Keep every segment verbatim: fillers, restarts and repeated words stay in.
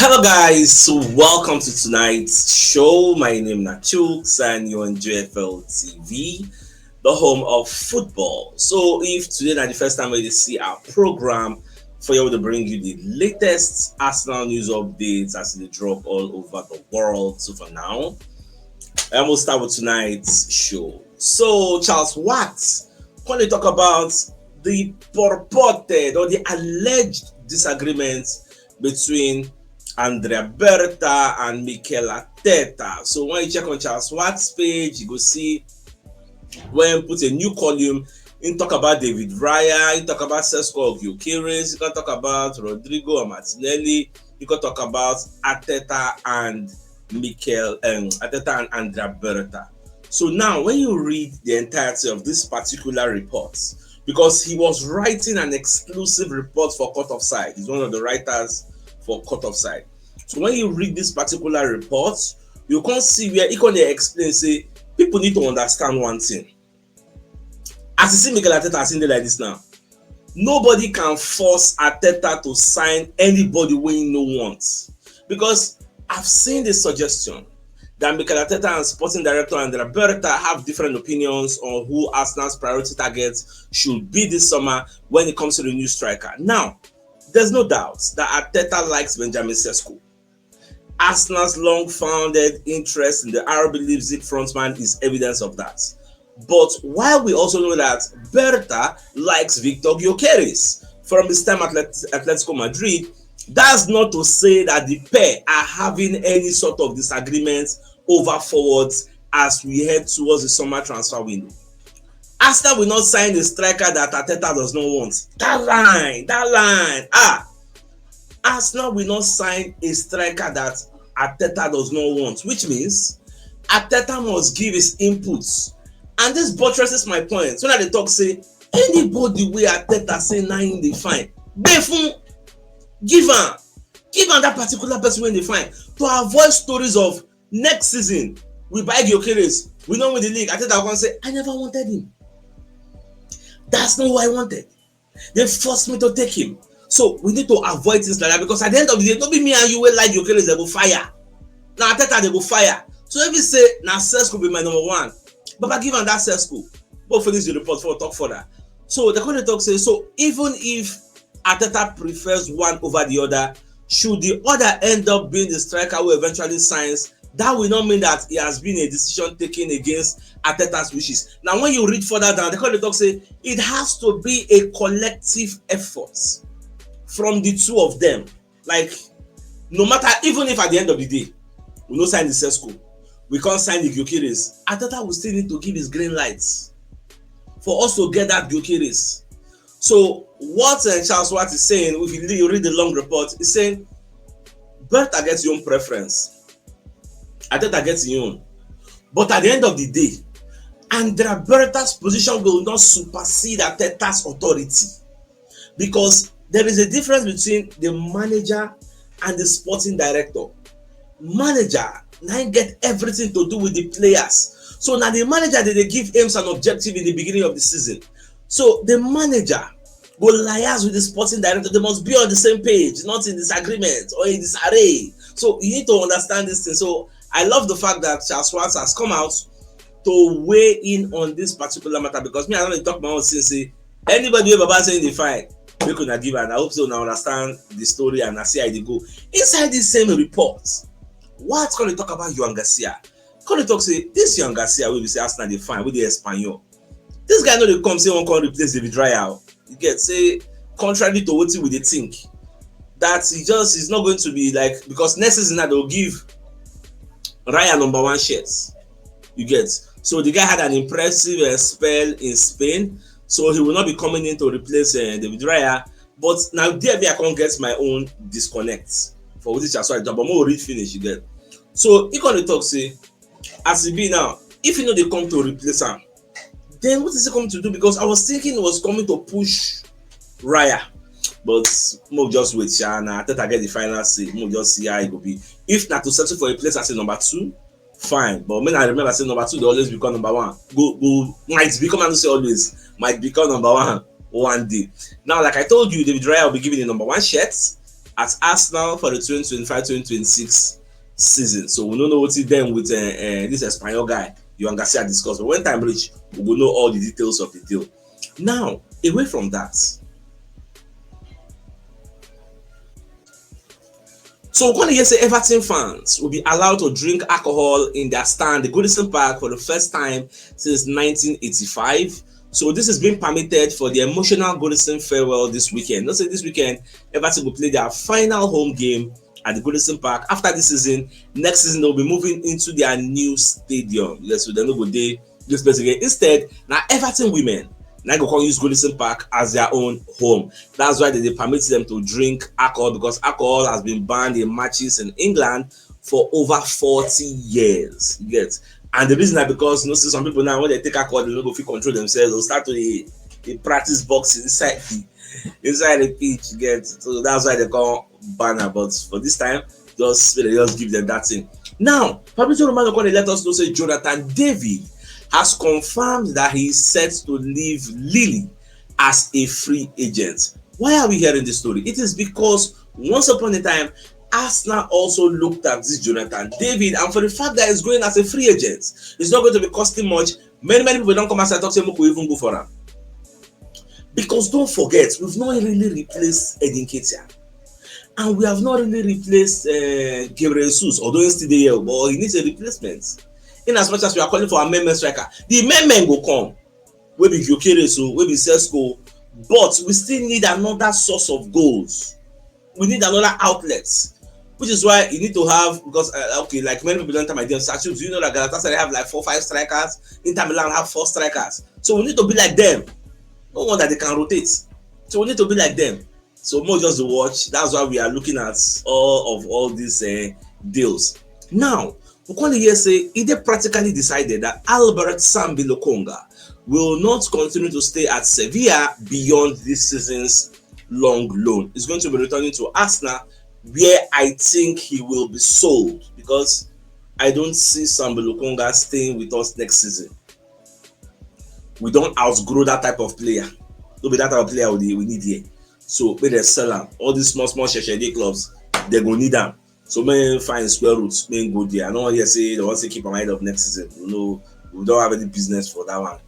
Hello guys, so welcome to tonight's show. My name is Nachooks and you're on J F L T V, the home of football. So if today na the first time wey you see our program, for here we dey bring you the latest Arsenal news updates as they drop all over the world. So for now, and we'll start with tonight's show. So Charles Watts come dey talk about the purported or the alleged disagreement between Andrea Berta and Mikel Arteta. So when you check on Charles Watts page, you go see when he put a new column, he talk about David Raya, he talk about Cesc Gyökeres, he can talk about Rodrygo and Martinelli, he can talk about Arteta and Mikel, um, Arteta and Andrea Berta. So now, when you read the entirety of this particular report, because he was writing an exclusive report for Cut Offside, he's one of the writers for Cut Offside. So when you read this particular report, you can see where he can explain, say, people need to understand one thing. As you see Mikel Arteta as he dey like this now, nobody can force Arteta to sign anybody wey he no want. Because I've seen the suggestion that Mikel Arteta and sporting director Andrea Berta have different opinions on who Arsenal's priority targets should be this summer when it comes to the new striker. Now, there's no doubt that Arteta likes Benjamin Sesko. Arsenal's long-founded interest in the R B Leipzig frontman is evidence of that. But while we also know that Berta likes Victor Gyökeres from his time at Atlet- Atletico Madrid, that's not to say that the pair are having any sort of disagreement over forwards as we head towards the summer transfer window. Arsenal will not sign a striker that Arteta does not want. That line, that line. Ah, Arsenal will not sign a striker that Arteta does not want, which means Arteta must give his inputs. And this buttresses my point. When I dey talk, say, anybody wey Arteta say na him dey find, dey fun, give am, give am that particular person wey dey find, to avoid stories of next season we buy Gyökeres, we no win the league. Arteta come say, I never wanted him. That's not who I wanted. They forced me to take him. So we need to avoid things like that, because at the end of the day, no be me and you wey like Gyökeres, they go fire. Na Arteta they go fire. So if you say, na Sesko be my number one, Baba, give am that Sesko. Go finish the report for talk further. So they come dey talk, say, so even if Arteta prefers one over the other, should the other end up being the striker who eventually signs, that will not mean that it has been a decision taken against Arteta's wishes. Now, when you read further down, they come dey talk, say, it has to be a collective effort from the two of them. Like, no matter, even if at the end of the day we no sign the Sesko, we can't sign the Gyökeres, Arteta will still need to give his green lights for us to get that Gyökeres. So what, uh, Charles Watts is saying, if you read the long report, is saying Berta gets your own preference, Arteta gets your own. But at the end of the day, Andrea Berta's position will not supersede Arteta's authority, because there is a difference between the manager and the sporting director. Manager na him get everything to do with the players. So now the manager, they, they give aims and objective in the beginning of the season. So the manager go liaise with the sporting director. They must be on the same page, not in disagreement or in disarray. So you need to understand this thing. So I love the fact that Charles Watts has come out to weigh in on this particular matter, because me, I don't talk my own since, say, anybody wey Baba say they fine, make una give am. I hope so una understand the story and I see how they go. Inside this same report, Watts come dey talk about Joan Garcia. Come dey talk, say, this Joan Garcia wey be say Arsenal dey find, wey dey Espanyol, this guy no dey come say he wan come replace David Raya. You get, say, contrary to wetin we dey think, that he just is not going to be like, because next season now they'll give Raya number one shirt. You get, so the guy had an impressive, uh, spell in Spain, so he will not be coming in to replace, uh, David Raya. But now there me I can't get my own disconnect for what is, sorry, but more read finish, you get. So he gonna talk, say, as he be now, if you know they come to replace him, then what is he coming to do? Because I was thinking he was coming to push Raya. But mo just wait, sha, na Arteta get the final say. Mo just see how it go be. If not to settle for a place as a number two, fine. But when I remember, say number two, they always become number one. Go, go, might become, I don't say always, might become number one one day. Now, like I told you, David Raya will be given the number one shirt, at Arsenal for the twenty twenty-five twenty twenty-six season. So we don't know what it then with uh, uh, this Espanol guy, Joan Garcia discuss. But when time reach, we will know all the details of the deal. Now, away from that, so we're going to hear say Everton fans will be allowed to drink alcohol in their stand, the Goodison Park, for the first time since nineteen eighty-five. So this is being permitted for the emotional Goodison farewell this weekend. Not say this weekend, Everton will play their final home game at the Goodison Park. After this season, next season they'll be moving into their new stadium. Yes, so they're not good day this place again. Instead, now Everton women now go come use Goodison Park as their own home. That's why they, they permit them to drink alcohol, because alcohol has been banned in matches in England for over forty years. You get? And the reason that because you know, see some people now when they take alcohol, they don't go feel control themselves. They'll start to they, they practice boxing inside the inside the pitch. You get? So that's why they call banner. But for this time, just they just give them that thing. Now, Fabrizio Romano come dey let us know say Jonathan David has confirmed that he is set to leave Lille as a free agent. Why are we hearing this story? It is because once upon a time, Arsenal also looked at this Jonathan David, and for the fact that he's going as a free agent, it's not going to be costing much. Many, many people don't come outside talk say, "Make we even go for him." Because don't forget, we've not really replaced Edin Ketia. And we have not really replaced uh, Gabriel Jesus, although he's still there, but he needs a replacement. In as much as we are calling for a main striker, the main men will come. Will be Gyökeres, so will be Sesko, but we still need another source of goals. We need another outlet, which is why you need to have, because uh, okay, like many people don't tell my dear statues, you know that Galatasaray have like four, five strikers, Inter Milan have four strikers, so we need to be like them. No wonder they can rotate. So we need to be like them. So more just to watch. That's why we are looking at all of all these uh, deals. Now, we can here say it is practically decided that Albert Sambi Lokonga will not continue to stay at Sevilla beyond this season's long loan. He's going to be returning to Arsenal, where I think he will be sold, because I don't see Sambi Lokonga staying with us next season. We don't outgrow that type of player. No be that type of player we, we need here. So make dem sell am. All these small small sheshede clubs, they go need am. So make find square roots, make go there. I don't want to say they want to keep am ahead of next season. You know, we don't have any business for that one.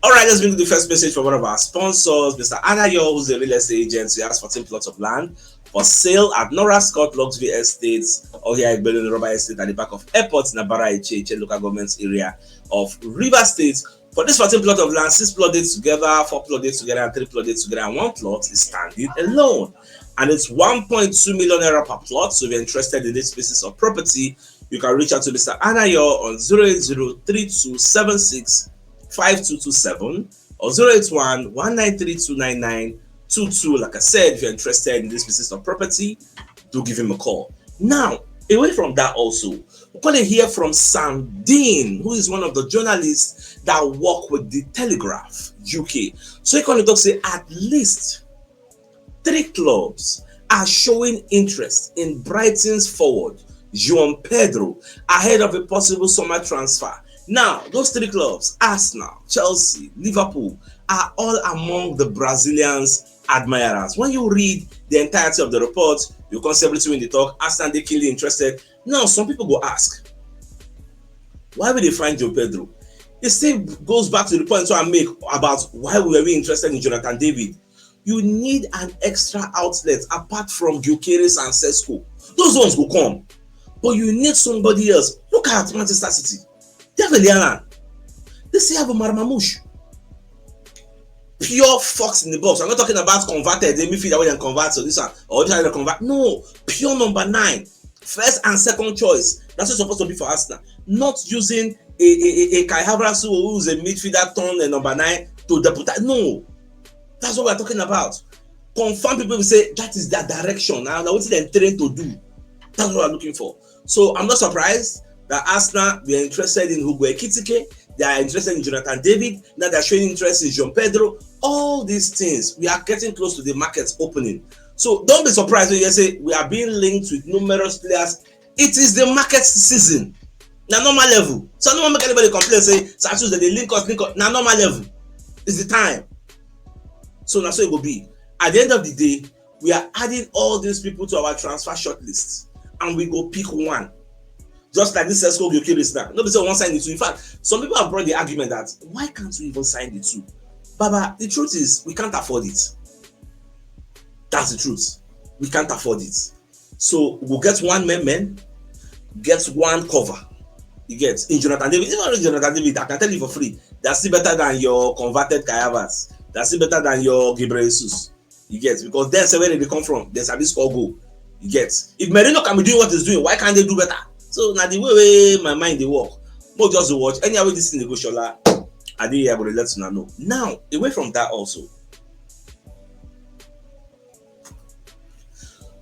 All right, let's bring the first message from one of our sponsors, Mister Anayo, who's a real estate agent. He has fourteen plots of land for sale at Nora Scott Luxury Estates, or here at Belun Rubber Estate at the back of Airport, Nabara Iche, Iche local government area of River State. For this fourteen plot of land, six plot dates together, four plot dates together, and three plot dates together, and one plot is standing alone. And it's one point two million naira per plot. So if you're interested in these pieces of property, you can reach out to Mister Anayo on zero eight zero three two seven six five two two seven or zero eight one one nine three two nine nine two two. Like I said, if you're interested in these pieces of property, do give him a call. Now, away from that also, we're going to hear from Sam Dean, who is one of the journalists that work with the Telegraph U K. So he can talk say at least three clubs are showing interest in Brighton's forward, João Pedro, ahead of a possible summer transfer. Now, those three clubs, Arsenal, Chelsea, Liverpool, are all among the Brazilians' admirers. When you read the entirety of the report, you can see everything in the talk. Arsenal, they keenly interested. Now, some people go ask, why will they find João Pedro? It still goes back to the point I make about why we were interested in Jonathan David. You need an extra outlet apart from Gyökeres and Sesko. Those ones go come. But you need somebody else. Look at Manchester City. They have Allan. They still have Omar Marmoush. Pure fox in the box. I'm not talking about converted. They midfield that way they convert to this one or this one they convert. No, pure number nine. First and second choice. That's what's supposed to be for Arsenal. Not using a, a, a, a Kai Havertz who is a midfielder turned a number nine to deputize. No, that's what we're talking about. Confirm people will say that is their direction. Now, now what they trained to do. That's what we're looking for. So I'm not surprised that Arsenal were interested in Hugo Ekitike. They are interested in Jonathan David. Now they're showing interest in João Pedro. All these things, we are getting close to the market opening. So don't be surprised when you say we are being linked with numerous players. It is the market season. Na normal level. So no one make anybody complain say Santos they link us, link us. Na normal level. It's the time. So that's what it will be. At the end of the day, We are adding all these people to our transfer shortlist, and we go pick one. Just like this Sesko Gyökeres now. No be say we wan sign the two. In fact, some people have brought the argument that why can't we even sign the two? Baba, the truth is we can't afford it. That's the truth. We can't afford it. So we'll get one man, man, get one cover. You get in Jonathan David, even Jonathan David, I can tell you for free, that's still better than your converted Kai Havertz. That's still better than your Gabriel Jesus. You get because then say where they come from, they sabi score goal. You get if Merino can be doing what he's doing, why can't they do better? So now the way, way my mind they work. More just to watch. Anyhow, this thing they go Shola. I did I go let you know. Now, away from that also.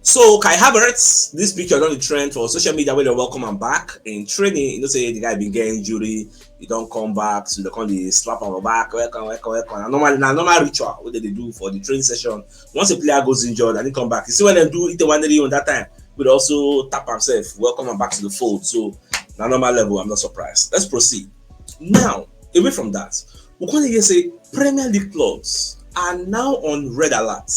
So Kai Havertz, this picture on the trend for social media where they welcome and back in training. You know, say the guy been getting injury, he don't come back, so they come they slap on the back, welcome, welcome, welcome. And normally, now normal ritual what they do for the training session. Once a player goes injured and he come back, you see when they do it one day on that time, would also tap himself, welcome him back to the fold. So now normal level, I'm not surprised. Let's proceed. Now, away from that, we can hear say Premier League clubs are now on red alert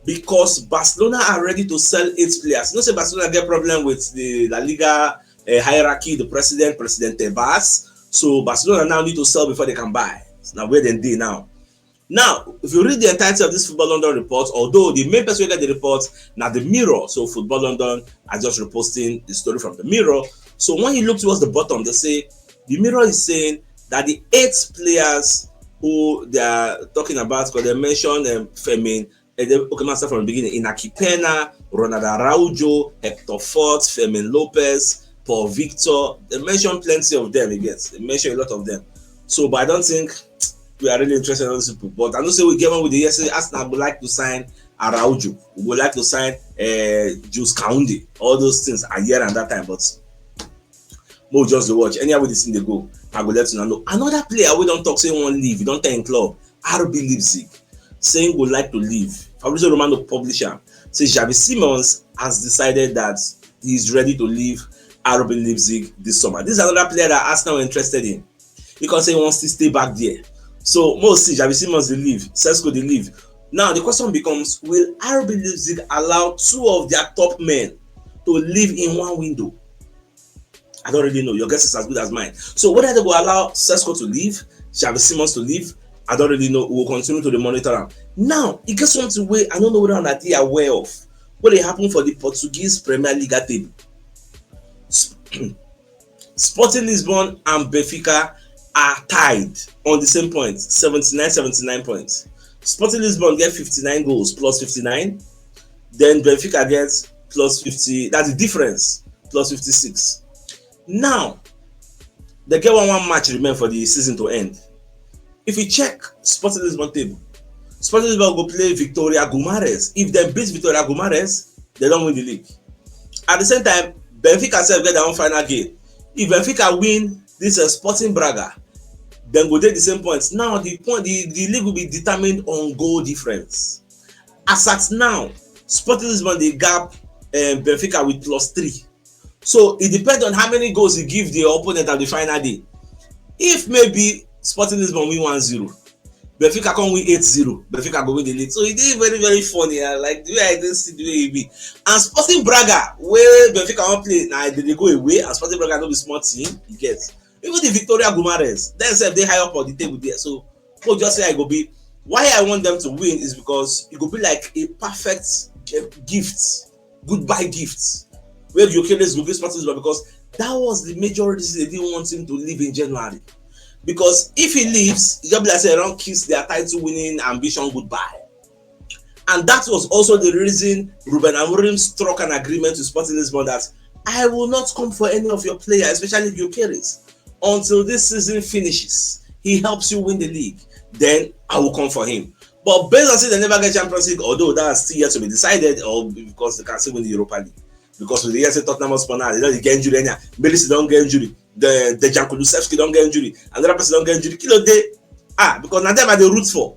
because Barcelona are ready to sell eight players. You know, say Barcelona get problem with the La Liga uh, hierarchy, the president, President Tebas. So Barcelona now need to sell before they can buy. Now where they dey now. Now, if you read the entirety of this Football London report, although the main person who get the report now the Mirror, so Football London are just reposting the story from the Mirror. So when you look towards the bottom, they say the Mirror is saying that the eight players who they are talking about, because they mentioned um, Fermin, eh, they, okay, master from the beginning, Inaki Pena, Ronald Araujo, Hector Fort, Fermin Lopez, Paul Victor. They mentioned plenty of them, you get. They mentioned a lot of them. So, but I don't think we are really interested in those people. But I know say we get one with the yesterday. Arsenal would like to sign Araujo. We would like to sign uh, Jules Kounde. All those things are here and that time. But more just to watch. Anyhow, this thing they go, I go let you know. Another player we don't talk say one leave. We don't tell him club. R B Leipzig saying would like to leave. Fabrizio Romano publisher say Xavi Simons has decided that he's ready to leave R B Leipzig this summer. This is another player that Arsenal are interested in because he wants to stay back there. So most see Xavi Simons they leave, Sesko they leave. Now the question becomes: will R B Leipzig allow two of their top men to leave in one window? I don't really know. Your guess is as good as mine. So whether they will allow Sesko to leave, Xavi Simons to leave, I don't really know. We will continue to monitor them. Now, it gets something where I don't know whether that they are aware of what they happen for the Portuguese Premier League table. Sporting Lisbon and Benfica are tied on the same point, seventy-nine, seventy-nine points. Sporting Lisbon get fifty-nine goals plus fifty-nine, then Benfica gets plus fifty. That's the difference, plus fifty-six. Now, they get one one match remain for the season to end. If you check Sporting Lisbon table, Sporting Lisbon go play Victoria Guimarães. If they beat Victoria Guimarães, they don't win the league. At the same time, Benfica sef get their own final game. If Benfica win this uh, Sporting Braga, then go take the same points. Now the point, the, the league will be determined on goal difference. As at now, Sporting Lisbon they gap um, Benfica with plus three. So it depends on how many goals you give the opponent at the final day. If maybe Sporting Lisbon win one zero, Benfica come win eight zero, Benfica go win the league. So it is very, very funny. Uh, like the way I just see the way it be. And Sporting Braga, where Benfica won't play, now they go away, and Sporting Braga no be small team, you get. Even the Victoria Guimarães, themselves they high up on the table there. So we'll just say I go be. Why I want them to win is because it could be like a perfect uh, gift, goodbye gift, where Gyökeres will give Sporting Lisbon because that was the major reason they didn't want him to leave in January. Because if he leaves, Jabla say around kiss their title winning ambition goodbye. And that was also the reason Ruben Amorim struck an agreement with Sporting Lisbon that I will not come for any of your players, especially Gyökeres, until this season finishes. He helps you win the league. Then I will come for him. But based on say they never get Champions League, although that is still yet to be decided, or because they can still win the Europa League. Because with the year say Tottenham Hotspur now, they don't get injury anyhow. Melissa don't get injury. The the Janko Lusevski don't get injury. Another person don't get injury. Kilo day. Ah, because now them are the roots for.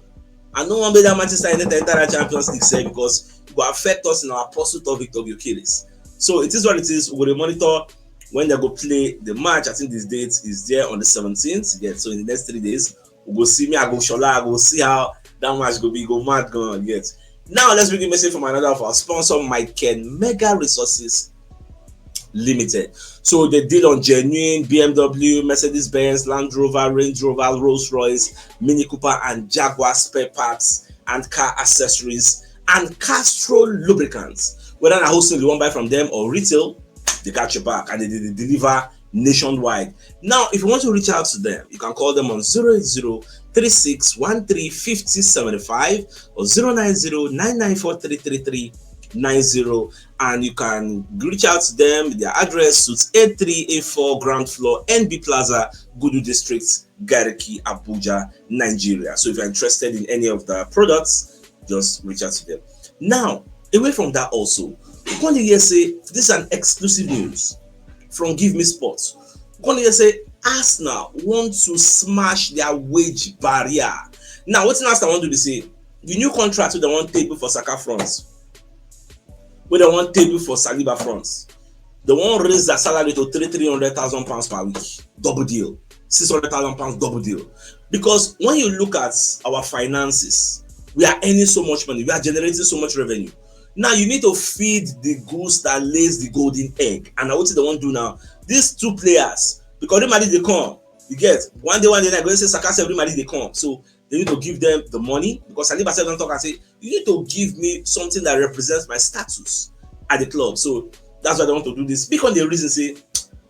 And no one made that Manchester United enter that Champions League say because it will affect us in our pursuit of Victor Gyökeres. So it is what it is. We will monitor when they go play the match. I think this date is there on the seventeenth. Yeah, so in the next three days, we go see me, I go Shola, I go see how that match go be, go mad, go on, yes. Now let's begin message from another of our sponsor, Michael Mega Resources Limited. So they deal on genuine B M W, Mercedes Benz, Land Rover, Range Rover, Rolls Royce, Mini Cooper, and Jaguar spare parts and car accessories and Castrol lubricants. Whether na wholesale you wan buy from them or retail, they got your back and they, they deliver nationwide. Now, if you want to reach out to them, you can call them on zero eight zero three six one three fifty seventy-five or zero nine zero nine nine four three three three nine zero, and you can reach out to them. Their address, Suite A three A four, ground floor, N B Plaza, Gudu District, Garki, Abuja, Nigeria. So if you're interested in any of the products, just reach out to them. Now, away from that also, we come dey hear say this is an exclusive news from Give Me Sports. We come dey hear say Arsenal want to smash their wage barrier. Now, wetin Arsenal wan do be say the new contract wey dem wan table for Saka front, wey dem wan table for Saliba front, dem wan raise their salary to three three hundred thousand pounds per week, double deal, six hundred thousand pounds, double deal. Because when you look at our finances, we are earning so much money, we are generating so much revenue. Now you need to feed the goose that lays the golden egg, and na wetin dem wan do now. These two players, because Real Madrid dey come, you get, one day, one day, na go say Saka sef, Real Madrid dey come, so they need to give them the money, because Saliba sef don talk and say you need to give me something that represents my status at the club. So that's why they want to do this. Because the reason say,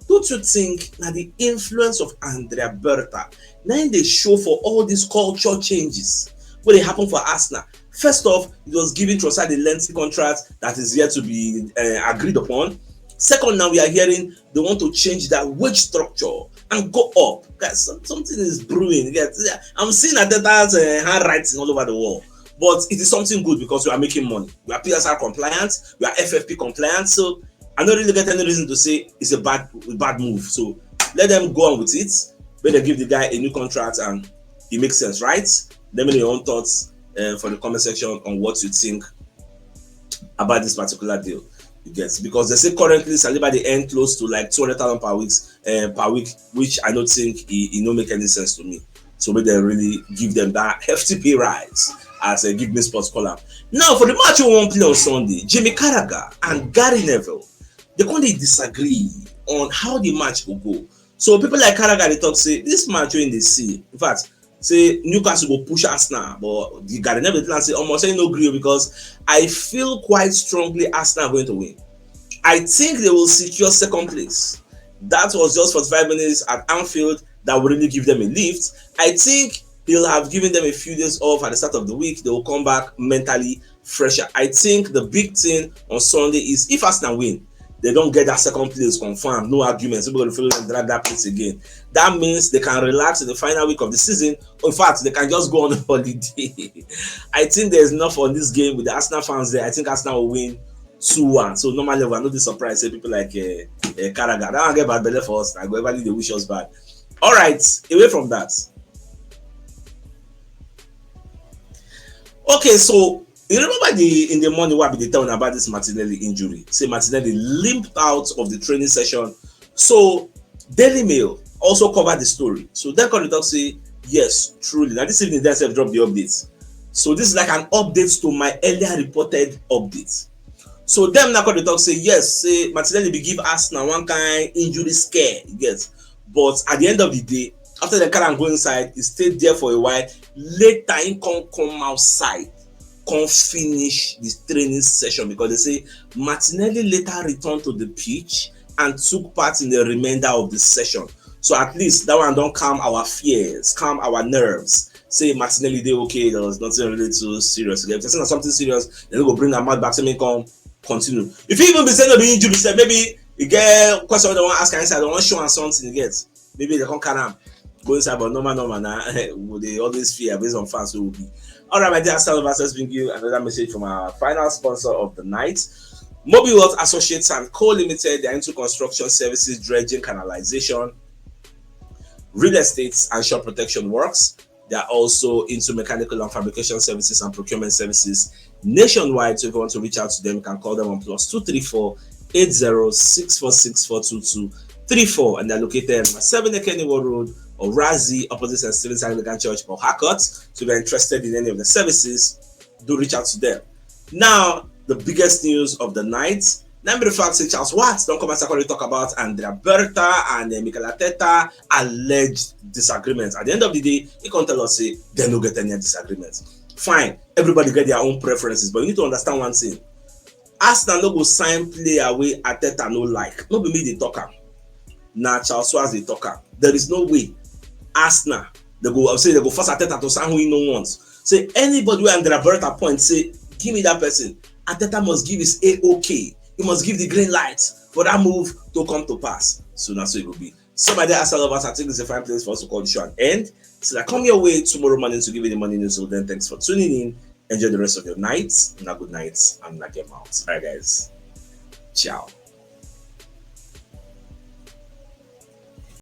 don't you think na the influence of Andrea Berta na im dey show for all these culture changes wey dey happen for Arsenal? First off, it was giving Trossard a lengthy contract that is yet to be uh, agreed upon. Second, now we are hearing they want to change that wage structure and go up. Guys, something is brewing. Yes, I'm seeing Arteta's uh, handwriting all over the wall. But it is something good because we are making money. We are P S R compliant. We are F F P compliant. So I don't really get any reason to say it's a bad, a bad move. So let them go on with it. Better give the guy a new contract and it makes sense, right? Let me know your own thoughts uh, for the comment section on what you think about this particular deal. You get, because they say currently Saliba dey earn close to like two hundred thousand per week, uh, per week, which I don't think it, it no make any sense to me. So make dem really give them that hefty pay rise as a Give Me Sports column. Now for the match we wan play on Sunday, Jimmy Carragher and Gary Neville, they come dey disagree on how the match go go. So people like Carragher dey talk say this match wey dey see, in fact, say Newcastle go push Arsenal, but the Gary Neville plan say almost say no gree because I feel quite strongly Arsenal are going to win. I think they will secure second place. That was just forty-five minutes at Anfield that will really give them a lift. I think he'll have given them a few days off at the start of the week. They will come back mentally fresher. I think the big thing on Sunday is if Arsenal win, they don't get that second place confirmed. No arguments. People will feel like drag that place again. That means they can relax in the final week of the season. In fact, they can just go on holiday. I think there's enough on this game with the Arsenal fans there. I think Arsenal will win two one. So normally, I no dey surprised say people like uh, uh, Carragher, that one get bad belle for us. I go everly dey wish us bad. All right, away from that. Okay, so you remember the in the morning what I be dey tell una about this Martinelli injury? Say Martinelli limped out of the training session. So Daily Mail also covered the story. So dem come dey talk say yes, truly. Now this evening, they sef drop the updates. So this is like an update to my earlier reported updates. So dem now come dey talk say yes, say Martinelli be give Arsenal one kind injury scare, you get. But at the end of the day, after dem carry am go inside, he stayed there for a while. Later, he come come outside, come finish the training session because they say Martinelli later returned to the pitch and took part in the remainder of the session. So at least that one don calm our fears, calm our nerves. Say Martinelli dey okay, there was nothing really too serious. If they say na something serious, they no go bring am out back, say make come continue. If he even be say no be injury, say maybe he get question they wan ask am inside, they wan show am something, you get. Maybe they come carry am go inside, but normal, normal na we dey always fear based on fans wey we be. All right, my dear, Arsenal Lovers, let's bring you another message from our final sponsor of the night, Mobile World Associates and Co Limited. They are into construction services, dredging, canalization, real estate, and shore protection works. They are also into mechanical and fabrication services and procurement services nationwide. So if you want to reach out to them, you can call them on plus two three four eight zero six four six four two two three four, and they're located on seven Ekeniwo Road, Orazi, opposite Saint Stephen's Anglican Church, Port Harcourt. So if you're interested in any of the services, do reach out to them. Now, the biggest news of the night, na be the fact say Charles Watts don come out to talk about Andrea Berta and uh, Mikel Arteta alleged disagreements. At the end of the day, he come tell us say they no get any disagreements. Fine, everybody get their own preferences, but you need to understand one thing. Arsenal no go sign player wey Arteta no like. No be me dey talk am. Na Charles Watts dey talk am. There is no way Arsenal they go say they go force Arteta to sign who he no wants. Say anybody wey Andrea Berta point say give me that person, Arteta must give his A O K. He must give the green light for that move to come to pass. So na so it will be. So my dear Arsenal lovers, I think it's a fine place for us to call the show an end. So I come your way tomorrow morning to give you the morning news. So then thanks for tuning in. Enjoy the rest of your night. Una good night and una get mouth. All right, guys. Ciao.